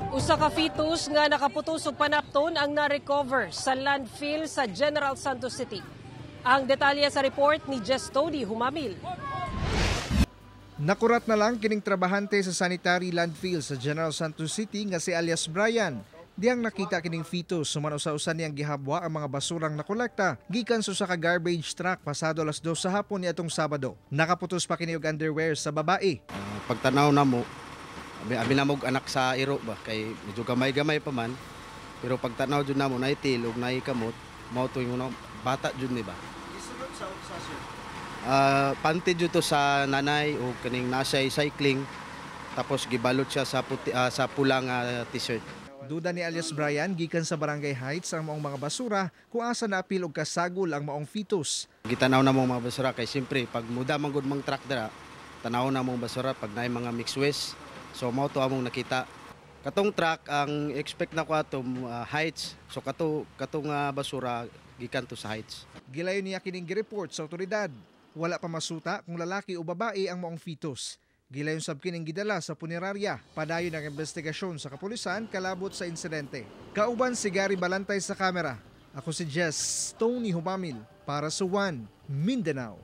Usa ka fetus nga nakaputos og panapton ang na-recover sa landfill sa General Santos City. Ang detalye sa report ni Jess Tony Humamil. Nakurat na lang kining trabahante sa sanitary landfill sa General Santos City nga si alias Brian. Diyang nakita kining fetus, suman usa-usa niyang gihabwa ang mga basurang nakolekta gikan sa usa ka garbage truck pasado alas 2 sa hapon niadtong Sabado. Nakaputos pa kini og underwear sa babae. Pagtanaw namo, abi namo og anak sa iro ba, kay medyo gamay-gamay pa man, pero pagtanaw jud namo, naay til ug naay kamot, mao to yung bata jud ni ba. Gisulod sa unsa, sir? Panty jud to sa nanay o kaning nasa cycling, tapos gibalot siya sa puti, sa pulang t-shirt. Duda ni alias Brian, gikan sa Barangay Heights ang maong mga basura kung asa naapil og kasagol ang maong fetus. Gitanaw na mong mga basura kay siyempre pag muda man gud mang truck dira, tanaw na mong basura pag naay mga mixed waste. So mao to among nakita. Katong truck, ang expect na ko ato Heights. So katong basura gikan to sa Heights. Gilayon niya kining gireport sa otoridad. Wala pa masuta kung lalaki o babae ang maong fetus. Gilayon sab kining gidala sa punerarya. Padayon ang investigasyon sa kapulisan kalabot sa insidente. Kauban si Gary Balantay sa kamera. Ako si Jess Tony Humamil para sa One Mindanao.